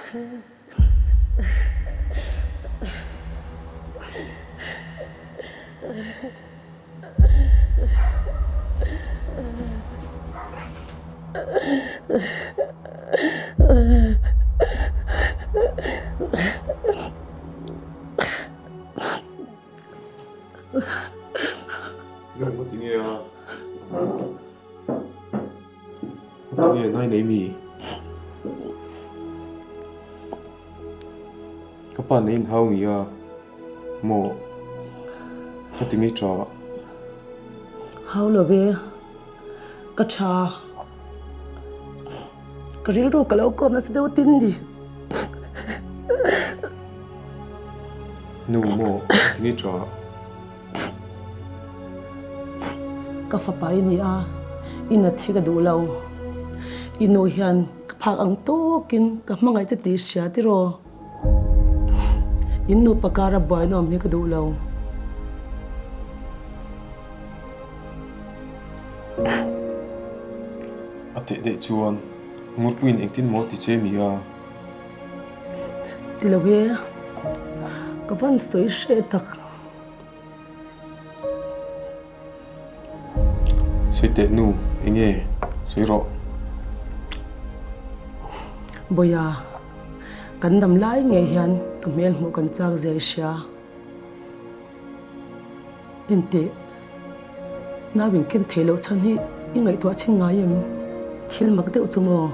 Nu nga ti nge a? Nga ti nge nai nei mi? Ka pa nei in hau ngi a maw? Nga ti nge tha? Hau lo ve, ka tha. Ka rilru ka lo kawm nasa deuh tin ni. Nu maw ti nge tha? Ka fapa i ni a, i nat hi ka duh lo. I nu hian ka phak ang tawkin ka hmangaih che tih hria tiraw. In nupa kara buaina awm hi ka duh lo. A teh daih chuan Ngurpuiin engtin maw ti che mi a? Ti lo e, ka van sawi hreh tak. Sawi teh nu, enge sawi rawh. Bawia, kan dam lai ngei hian tu hmel hmuh kan chak zia i hria. Enteh, nau in ken theih loh chhan hi i ngaihtuah chhin ngai em? Thil mak deuh chu maw?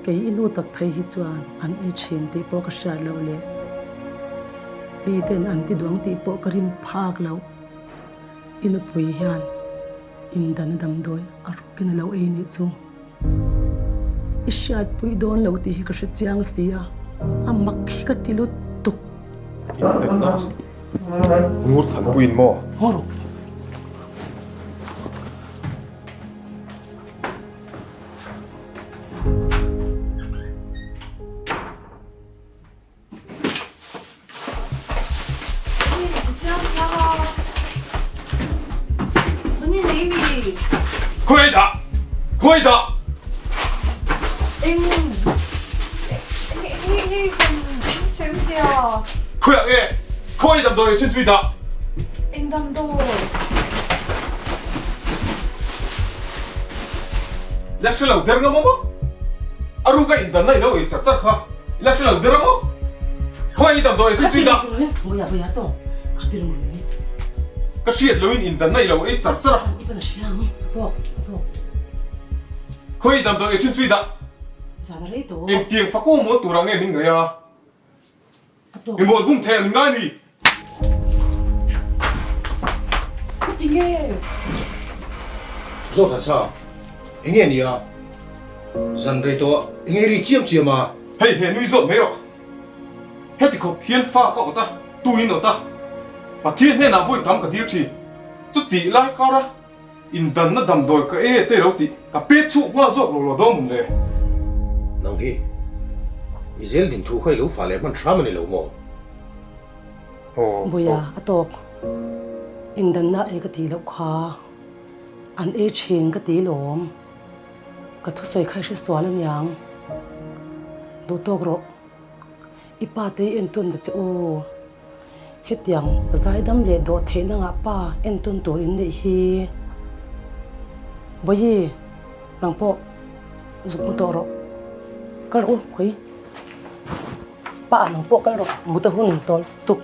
Kei i nu tak phei hi chuan an ei thin tih pawh ka hriat loh leh mi ten an ti duang tih pawh ka rin phak loh. I nupui hian indan a damdawi a rukin a lo ei nih chu. I hriatpui dawn lo tih hi ka hre chiang si a, a mak hi ka ti lutuk. Indanna ngur thanpuiin maw? Haw rawh. Khawi dah? Khawi dah? Khawiah nge? Khawi damdawi chin chui dah? La hre lo der ngam maw? A ruka indanna i lo ei char char kha i la hre lo der maw? Khawngaih i damdawi chu chui dah. Ka hriat loin indanna i lo ei char char a. Khawngaih i damdawi chin chui dah. Engtiang fakawm maw turah nge min ngaih a? I mawl bung thei an ngai ni. Ka ti nge? Zawt han sa, enge ni a? Zan rei tawh enge ri chiam chiam a? Hei he nui zawt mai rawh. Heti khawp hian fa ka awt a, tuin awt a. Pathian hnenah vawi tam ka dil thin. Chutih lai kara Indanna damdawi ka e te lo tih ka pet chhuak nghal zawk lo lo dawn mun le. Nang hi i zel din thu kha i lo fa leh hman hram a ni lo maw? Aw. Buia a tawk. Indanna ei ka tih loh kha an ei thin ka ti lawm. Ka thusawi kha i hresual aniang. Duh tawk rawh. I pa te i entawn ta che u. Hetiang zaidam leh dawh theihna ngah pa entawn tur in neih hi. Bawihi, nang pawh zuk mu tawh rawh. Kal rawh u, khawi. Pa nang pawh kal rawh, mut a hun tawl tuk.